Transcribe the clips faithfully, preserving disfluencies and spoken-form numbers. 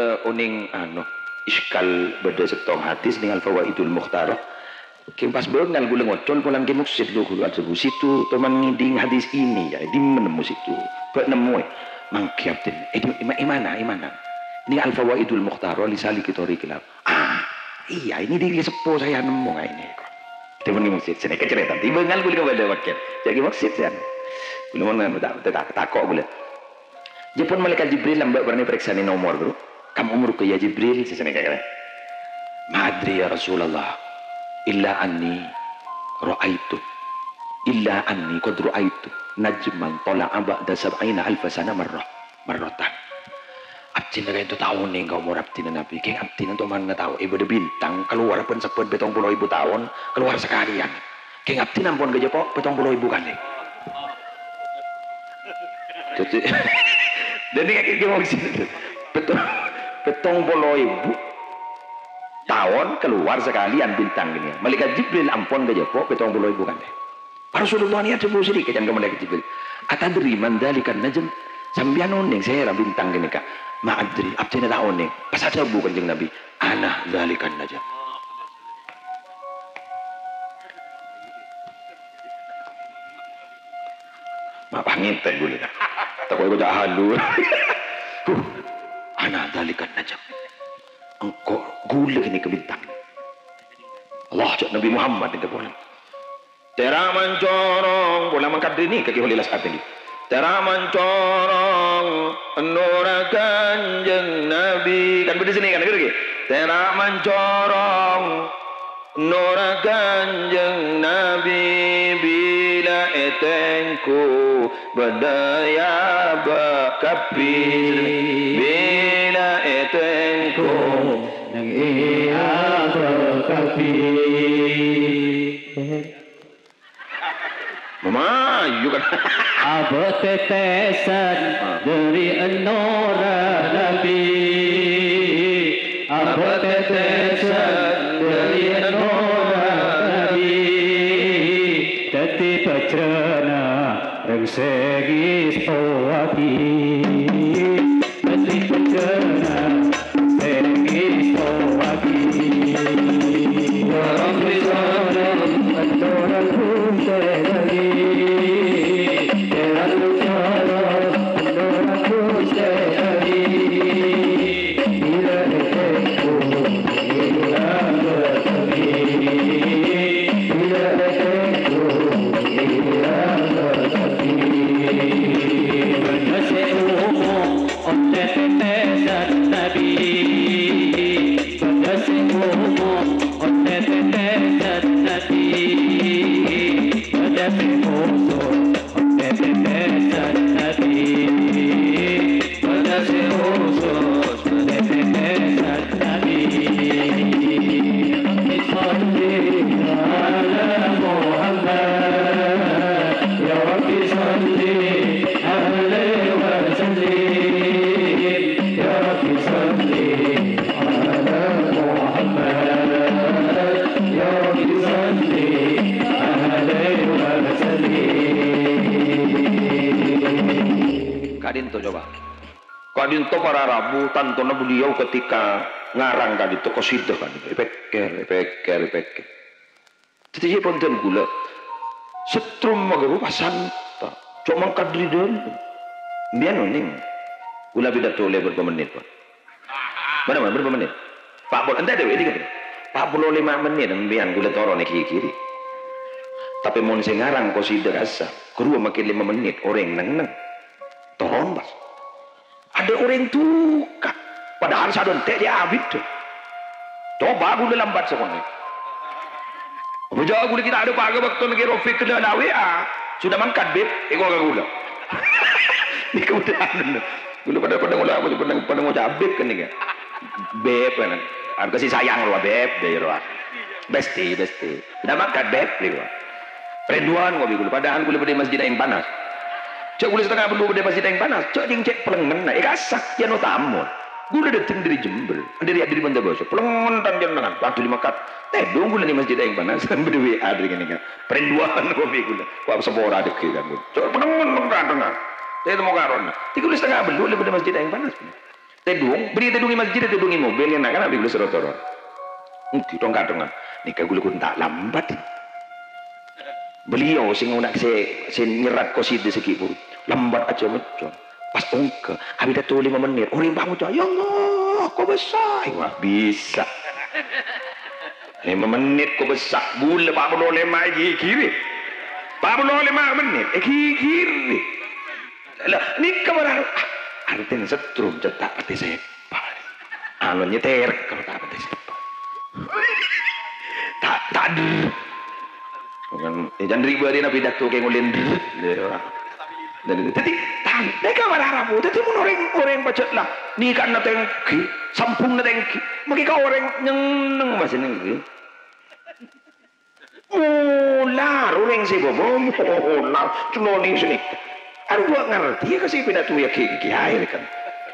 Eh, onèng, anu, iskal bâdâ sèttong hadis nèng Al-Fawaidul Mukhtarah. Kèng pas bângal ghulâ ngocol polana Kè Muksid lo ghuru adhâbu, "Sèttong toman ngèdhing hadis ini, ya, dimma nemmo sèttong?" "Bâ' nemmo, è." "Mangkèn abdhina." "È, di, è, è mana, è mana?" "Ini Al-Fawaidul Mukhtarah li saliki thoriqil haq." "Ah, iya, ini di seppo saya nemmo, ah, ini." Dhâbuna Kè Muksid, sanèka carètana. Bângal ghulâ kabâlâ mangkèn. Jhâ' Kè Muksid, sèn. Ghulâ mon ta-, ta-, tako' ghulâ. Jhâ' pon Malaèkat Jibril lambâ' bârâmma parèksanè nomor, Bro. "Kam umruka ya Jibril?" Sè sanèka kalè. "Ma adri ya Rasulullah, illa anni ra'aitu, illa anni qad ra'aitu najman tala'a ba'da sab'ina alfa sana marrah, marratan." Abdhina kaènto ta' onèng ka omor abdhina Nabbhi. Kèng abdhina toman ngataowè bâdâ bintang kalowar bân-sabbhân pètong polo èbu taon, kalowar sakalèyan. Kèng abdhina ampon kajhâpo' pètong polo èbu kalè. Dhâddhi, dhâddhi kakè ghi' mangkèn. Pètto-, pètong polo èbu taon kalowar sakalèyan bintang kènè'. Malaèkat Jibril ampon kajhâpo' pètong polo èbu kalè. Rasulullah nèka adhâbu sèdhika can ka Malaèkat Jibril. "Atadri man dzalikan najm?" Sampèyan onèng sèra bintang kènè', Ka'? "Ma adri, abdhina ta' onèng." Pas adhâbu Kanjeng Nabbhi, "Ana dzalikan najm." Ma' pangètè ghulâ. Tako' èkoca' halu. Huh, "Ana dzalikan najm." Engko' ghulâ kènè' ka bintang. Allah, ca'na Nabbhi Muhammad nèka polana. Tèra' mancorong, polana mangkat dhâri nèka Kè Kholil As'ad nèka. Tèra' mancorong, nora Kanjeng Nabbhi. Kan bâdâ sènè kan, gitu, gitu. Tèra' mancorong, nora Kanjeng Nabbhi. Bilâ ètènggu, bâdâ è abâ' kabbhi. Bilâ ètènggu, neng è abâ' kabbhi. Mamayu kan. Abâ' tètèsan dhâri ennorra Nabbhi. Abâ' tètèsan dhâri ennorra Nabbhi. Dhâddhi pajrâna rèng sè ngèstowaghi. Dhâddhi pajrâna Bâdâ sè omo ontè tètèsan Nabbhi. Bâdâ sè omo ontè tètèsan Nabbhi. Bâdâ sè oso ontè tètèsan Nabbhi. Bâdâ sè oso ontè tètèsan Nabbhi. Rabbi shalli ala Muhammad. Ya Rabbi shalli alaihi wa sallim. Ya Rabbi shalli ala Muhammad. Ya Rabbi shalli alaihi wa sallim. Ka'dinto coba. Ka'dinto para rabu, tantona beliau ketika ngarang ka'dinto, qasidah ka'dinto. Èpèkkèr, èpèkkèr, èpèkkèr. Dhâddhi, yâ, bhunten ghulâ. Setrum maghâru pasanta. Coma kadri dâlem. Bi'en onèng. Ghulâ pidato lèbât bârâmpa mennit, Pak? Bârâmpa, bârâmpa mennit? Pa' pol-, entè dâ' wè', dingin. Pa' polo lèma' mennit, bi'en ghulâ toron è ghi-, ghiri. Tapè mon sè ngarang qasidah kassa', ghâruwa makè lèma' mennit, orèng neng-enneng. Toron, pas. Adâ' orèng duka, padahal sadhâjâna tè' dâ' abit. Coba ghulâ lambat sakonè'. Apa jâ' ghulâ kita adâ' paghâ bâkto nèka Rofiq kennèng la W A. Sudah mangkat, Bib. Èko ka ghulâ. Nèka udah anu. Ghulâ padâ, padâ ngoca', padâ, padâ ngoca' Bib kan nèka. Bib kan. Anu kasih sayang rowa, Bib, dâ' rowa. Besti, besti. Sudah mangkat, Bib, nèka. Rènduwân ngopi ghulâ, padahal ghulâ bâdâ è Masjid Ain Panas. Jâ' ghulâ satengnga bâllu' bâdâ è Masjid Ain Panas, jâ' jhâng cè' plengngenna, è kassa', yâ no tamoy. Ghulâ dâteng dâri Jember, dâri, dâri Banda Basa, plengngen tan jennengan, waduh lè mangkat. Tèdung ghulâ è Masjid Ain Panas, bâdâ W A dâri kennèng. Rènduwân ngopi ghulâ, wa' sapora dâgghi' kan ghulâ. Jâ' plengngen mangkat tengnga. Tèdung karonna. Jâ' ghulâ satengnga bâllu' lè bâdâ è Masjid Ain Panas. Tèdung, bânnè tèdung è masjid, tèdung è mobil, ngèn-, kan abdhi kaulâ soro-toro. Èngghi, tong-katongan. Nèka kaulâ ghun ta' lambat. Beliau sè ngona-, sè, sè nyerrat qasidah sè ghi' buru. Lambat ajâ mèjjhân. Pas ongghâ, abidhâ tolè lèma mennit. Orèng pas ngoca', "Ya Allah, kok bisa?" Wah, bisa. Lèma mennit kok bisa. Bulâ pa' polo lèma èghighiri. Pa' polo lèma mennit èghighiri. Lah, nèka marara, ah, artèna setrum, cè' ta' patè sèpa. Anu, nyetir, kalau ta' patè sèpa. Ta', ta' der. Kan, eh, jangan ribet, Nabi Datuk yang ngulin der. Jadi, jadi, tan-, nèka marara, Bu. Jadi, mon orèng, orèng pajhât lah. Nèka'na tèngghi, sambhungna tèngghi. Mangkè ka orèng nyenneng, Mas, nèngghi. Molar, orèng sè bobo molar, coloning sè nèka. Arowa ngartè ka sè pèna towa ghi' kèyaè rèkan.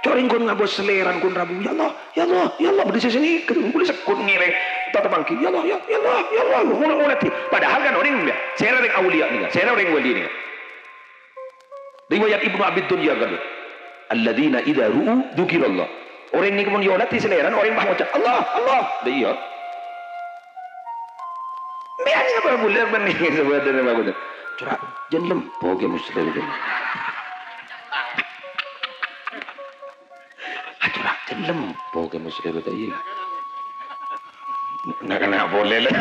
Cè' orèng ghun ngabâs salèrana ghun rabu, "Ya Allah, ya Allah, ya Allah," bâdâ sè sè nèka, bulâ segghut ngèrèng, tatapangghi, "Ya Allah, ya, ya Allah, ya Allah," ngola-, ngolatè. Padahal kan orèng, ya, sèra orèng auliya nèka, sèra orèng wali nèka. Riwayat Ibnu Abi Dunya kan, "Alladzina idza ru'u dzukirallah." Orèng nèka mon èolatè salèrana, orèng pas ngoca', "Allah, Allah." Lah iyâ. Mbiyan ngapa bulâ mending sebenarnya bagus. Cora' jân lempo Kè Muslim. Ah, cora' jân lempo Kè Muslim ta' iyâ. Nak kena boleh lah.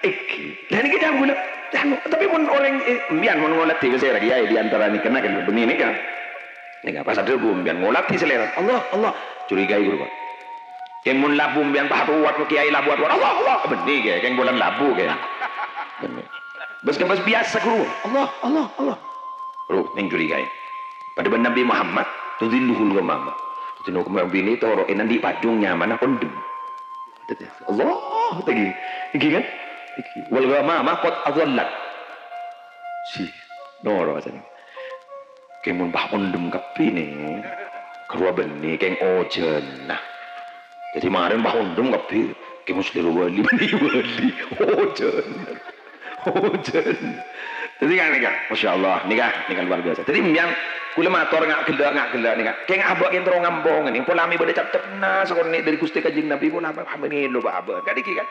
Iki. Lah nèka jân bulâ. Jân, tapi mon orèng, eh, mbiyan mon ngolatè sè lagi ya di antara nèka, nèka, bânnè nèka. Nèka pas adhâbu mbiyan ngolatè salèrana. Allah, Allah. Curigai ghuru, Pak. Kèng mon labu mbiyan pas atowat, kèyaè labu atowat, "Allah, Allah." Bânnè kè, kèng bulâ labu kè. Bânnè. Bâs kempes biyasa ghuru. "Allah, Allah, Allah." Ru, nèng curigai. Padâ bân Nabi Muhammad, "Tudhilluhul ghamamah." Dhâddhi, no kemma bini toro' è nandi' pajung nyamana ondhem. Allah, tèngghi. Tèngghi kan? Tèngghi. "Wal ghamamah qad adhallat." Si, noro' asana. Kèng mon pas ondhem kabbhi nè, karowa bânnè kèng ojhân. Nah, dhâddhi marèn pas ondhem kabbhi, kèng mon sè lèro wali, bânnè wali. Ojhân. Ojhân. Dhâddhi kan nèka, Masya Allah, nèka, nèka luar biasa. Dhâddhi mbiyan kaulâ mator nga' ghellâ', nga' ghellâ' nèka. Kèng abâ' kèng terro ngambhâng nèka. Pola mè' bâdâ cep-cepna sakonè' dâri Ghustè Kanjeng Nabi, pola mè' lo bâ-abâ'. Kan nèka kan?